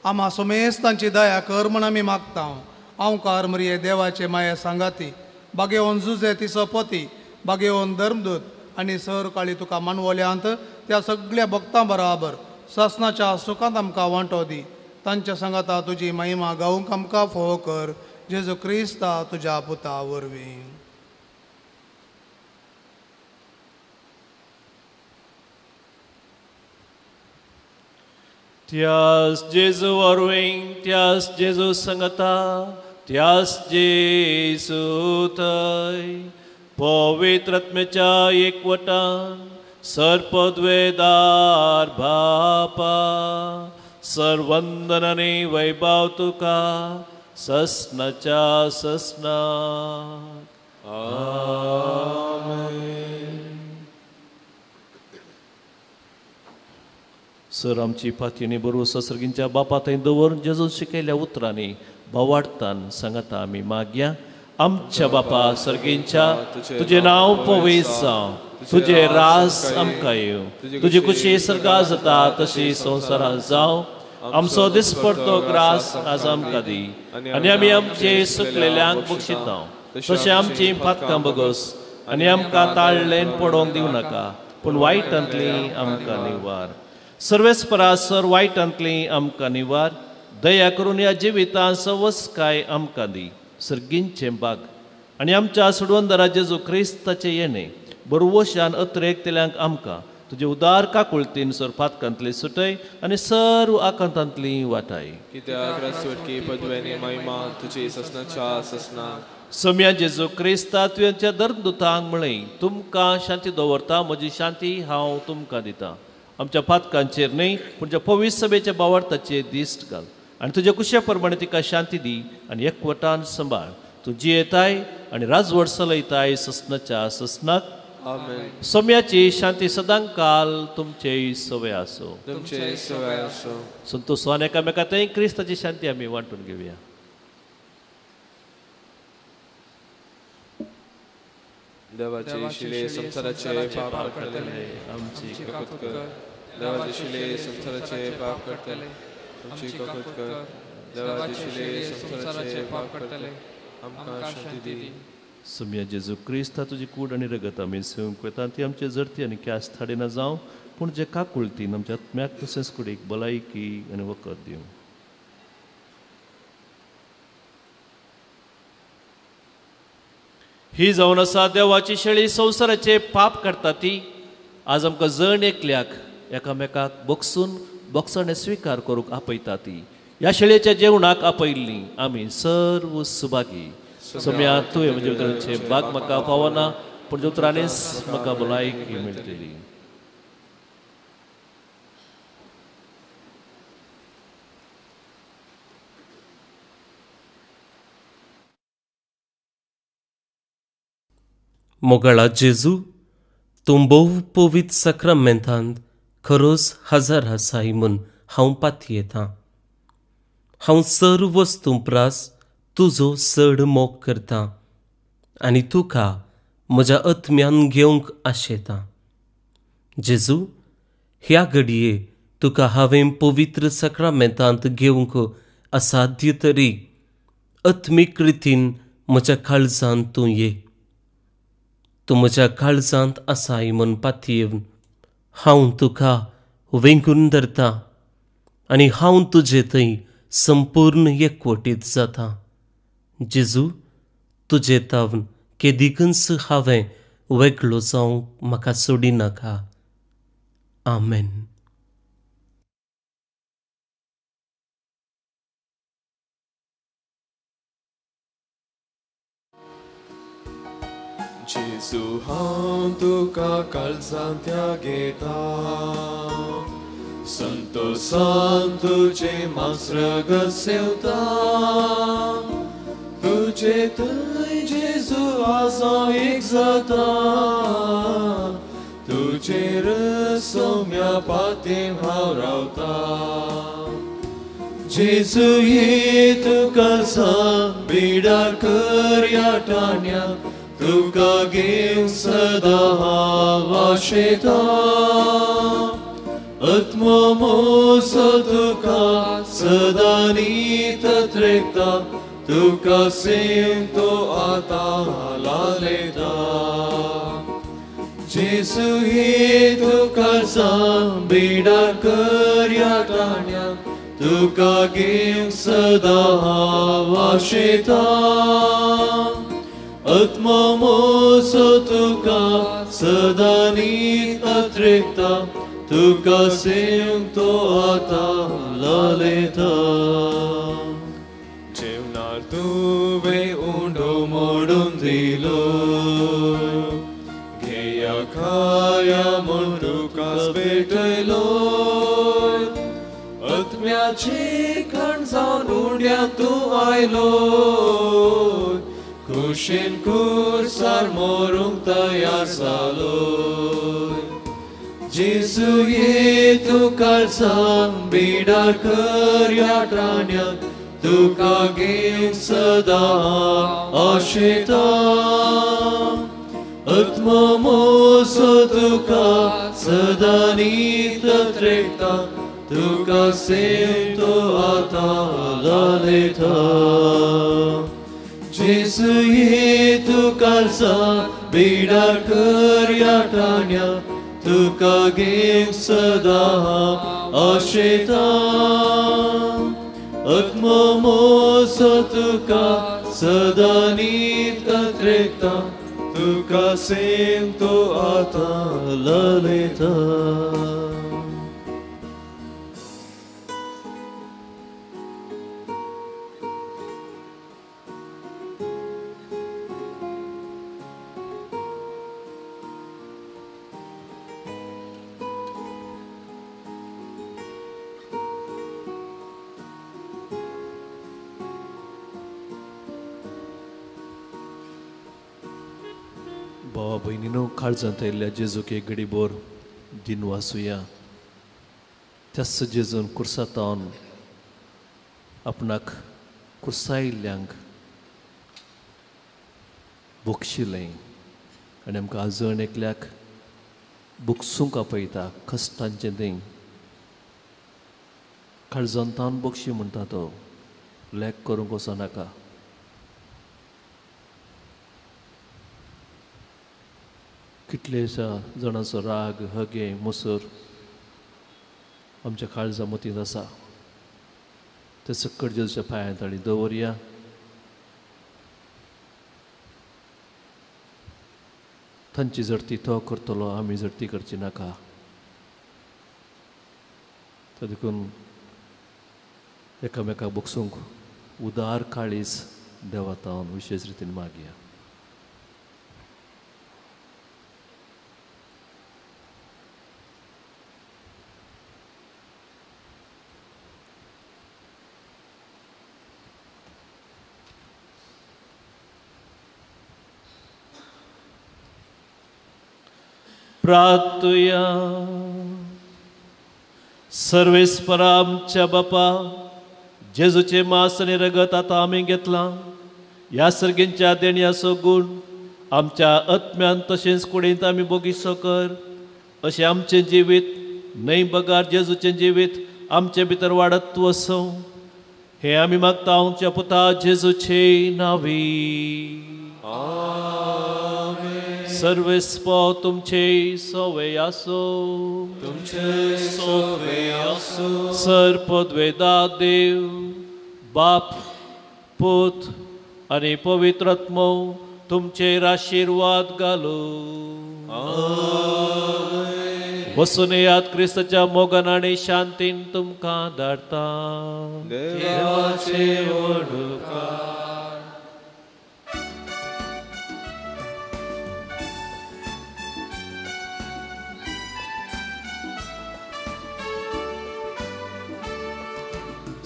आमा समेस्तांची दया कर म्हूण आमी मागता. आंवकार मरिये देवाचे माये सांगाती, बागेवन जुजे तिचो पती, बागेवन धर्मदूत आनी सर काळी तुका मानवल्यांत त्या सगळ्या भक्तां बराबर सासनाच्या सुखांत आमकां वांटो दी. तांच्या सांगाता तुजी महिमा गावंक आमकां फावो कर. जेजू क्रिस्ता तुज्या पुता वरवीं. त्यास जेजू वरवीं, त्यास जेजू सांगता, त्यास जेजू थंय पवित्र आत्म्याच्या एकवटान सर्पद्वेदार बापा सर्वंदनाने वैभव तुका ससनाच्या ससनाक. आमेन. सर आमची पातयेनी बरोबर ससर्गींच्या बापा थंय दवरून जेजून शिकयल्या उतरांनी भावार्थान सांगता आमी मागया. आमच्या बापा सर्गींच्या, तुजें नांव पवित्र जावं, तुजें राज आमकां येवं, तुजी खुशी सर्गां जाता तशी संवसारांत जावं. आमचो दिसपडतो ग्रास आज आमकां दी आनी आमी आमचे सुकलेल्यांक बक्षिता तशें आमची पातकां बगस आनी आमकां ताळ्ळेन पडोवंक दिवं नाका, पूण वायटांतली आमकां निवार. सर्वेस्परा सर वायटांतली आमकां निवार. दया करून ह्या जिवितांत सवसकाय आमकां दी. सर्गींचें बाग आनी आमच्या सोडवंदरा जेजू क्रिस्ताचें येणें बरवशान अत्रेकतल्यांक आमकां तुजे उदार काकुळतीन सर पातकांतली सुटय आनी सर्व आकांतांतली वाटाय. कित्याक सुटकी पदवेनी महिमा तुजी ससनाच्या ससना. सम्या जेजू क्रिस्ता तुवेंच्या धर्मदुतांक म्हळें, तुमकां शांती दवरता, म्हजी शांती हांव तुमकां दिता. आमच्या पातकांचेर न्हय पूण ज्या पवित्र सभेच्या बावार्थाचेर दिश्ट घाल आनी तुज्या कुशे प्रमाणे तिका शांती दी आनी एकवटान सांबाळ. तूं जियेताय आनी राजवट चलयताय ससनाच्या ससनाक. आमेन. सम्याची शांती सदांकाल तुमचे सवय आसो. तुमचे सवय आसो. संतोषान एकामेका थंय क्रिस्ताची शांती आमी वांटून घेवया. देवाचे शिले संसाराचे पाप काडटले आमची काकूत कर. देवाचे शिले संसाराचे पाप काडटले आमची काकूत कर. देवाचे शिले संसाराचे पाप काडटले आमकां शांती दी. सम्या जेजू क्रिस्ता तुजी कूड आनी रगत आमी सेवंक वता ती आमचे जरती आनी क्यास थाडिना जावं, पूण जे काकुळतीन आमच्या आत्म्याक तशेंच कुडीक भलायकी आनी वखद दिवं. ही जावन आसा देवाची शेळी, संवसाराचे पाप काडटा ती. आज आमकां जण एकल्याक एकामेकाक बोगसून बोगसाणे स्विकार करूंक आपयता ती. ह्या शेळयेच्या जेवणाक आपयल्ली आमी सर्व सुभागी. सोम्या तुवें म्हजे उतरांचे बाग म्हाका पावना, पूण उतरांनीच म्हाका भलायकी मेळटली. मोगाळा जेजू, तूं भोव पवित्र साक्रामेंतांत खरोच हजर आसाय म्हूण हांव पातयेतां. हांव सर्व वस्तूं प्रास तुजो चड मोग करतां आनी तुका म्हज्या आत्म्यान घेवंक आशेतां. जेजू, ह्या घडये तुका हांवें पवित्र साक्रामेंतांत घेवंक असाध्य तरी आत्मीक रितीन म्हज्या काळजांत तूं ये. तूं म्हज्या काळजांत आसाय म्हूण पातयेवन हांव तुका वेंगून धरतां आनी हांव तुजे थंय संपूर्ण एकवटीत जाता. जेजू, तुजे तावन केदिकूच हांवें वेगळो जावंक म्हाका सोडिनाका. आमेन. जेजू, हांव तुका काळजांत घेता, संतोसान तुजें मांस सेवता. तुजे थंय जेजू आज हांव एक जाता, तुजेर सौम्या पातेन हांव रावता. जेजू ये तुका बिडार कर ह्या टाण्या, तुका घेवन सदां हांव आशेतां. आत्मो मोसो तुका सदां नीत त्रेकता, तुका सेवन तो आतां लालयता. जेजू ये तुका बिडार कर ह्या टाण्या, तुका घेवन सदां हांव आशेतां. आत्मो मोसो तुका सदां नीत त्रेकता, तुका सेवन तो आतां लालयता. जेवणार तुवें उंडो मोडून दिलो, घेया खाया म्हूण तुका भेटयलो. आत्म्याचे खण जावन उंड्यान तूं आयलो, खुशीन खुर्सार मरूंक तयार जालो. जेजू ये तूं काळजांत बिडार कर ह्या टाण्या, तुका घेवन सदां आशेतां. आत्मो मोसो तुका सदां नीत त्रेकता, तुका सेवन तो आतां लालयता. जेजू ये तूं काळजांत बिडार कर ह्या टाण्या, तुका घेवन सदां आशेतां. आत्मो मोसो तुका सदां नीत त्रेकता, तुका सेवन तो आतां लालयता. भावा भयणीनो, काळजांत आयिल्ल्या जेजूक एक घडीभर दिनवासुया. त्याच जेजून कुर्सातावन आपणाक कुर्सायिल्ल्यांक बक्षिलें आनी आमकां आजण एकल्याक बक्षूंक आपयता. कश्टांचें तें काळजांतावन बक्षी म्हणटा तो, लॅक करूंक वचनाका. कितलेशा जाणांचो राग, हगे, मुसर आमच्या काळजा मतींत आसा. ते सक्कड जेजूच्या पांयां ताणी दवरया. थंयची झडती तो करतलो, आमी झडती करची नाका. तर देखून एकामेकाक बगसूंक उदार काळीज देवा तावन विशेश रितीन मागया. प्रार्थुया. सर्वेस्परा आमच्या बापा, जेजूचे मांस आनी रगत आतां आमी घेतलां. ह्या सर्गींच्या देण्याचो गूण आमच्या आत्म्यान तशेंच कुडींत आमी बोगिसो कर, अशें आमचें जिवीत न्हय बगार जेजूचें जिवीत आमचे भितर वाडत वसों, हें आमी मागता आमच्या पुता जेजूचे नांवी. सर्वेस्पो तुमचे सोवे आसो, तुमचे सोवे आसो. सर पदवेदा देव बाप पूत आनी पवित्र आत्मो तुमचेर आशिर्वाद घालू. वसून याद क्रिस्ताच्या मोगान आनी शांतीन तुमकां धाडटा. देवाचे व्हडुकार.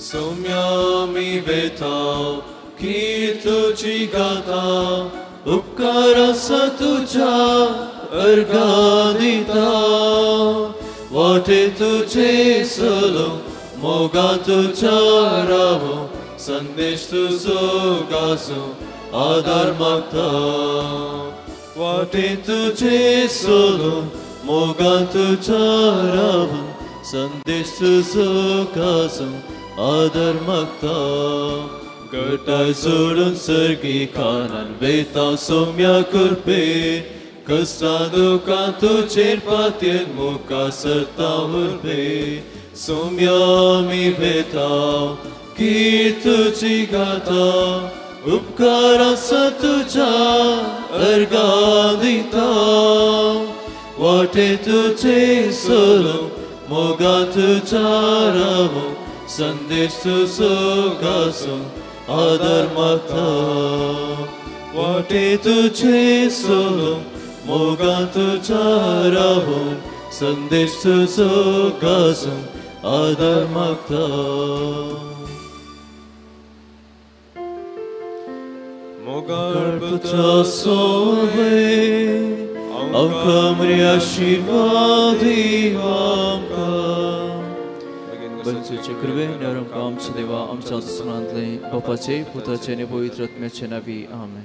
सौम्यामी वेता कीर्तुची गाता, उपकार आसा तुज्या अर्घां दिता. वाटे तुजे चलो मोगा तुज्या रावो, संदेश तुजो गाजो आदार मागता. वाटे तुजे चलो मोगा तुज्या रावो, संदेश तुजो गाजो आदर मागता. गटाय सोडून सर्गी कानान वेता सौम्या कृपे, कश्टां दुकां तुजेर पातयेन मुखार सरता उर्बे. सौम्या आमी वेता कीर्तुची गाता, उपकार आसा तुज्या अर्घां दिता. वाटे तुजे चलो मोगा तुज्या रावो, संदेश तुजो गाजो आदर मागता. वाटे तुजे चलो मोगा तुज्या रावो, संदेश तुजो गाजो आदर मागता. मोगाळ पुत्रा सोवे आमकां मरे आशिर्वाद दी आमकां. बंचूचे कृपे आमकां आमच्या देवा आमच्या दुसरांतले बापाचे पुताचे आनी पवित्र आत्म्याचे नांवी. आमेन.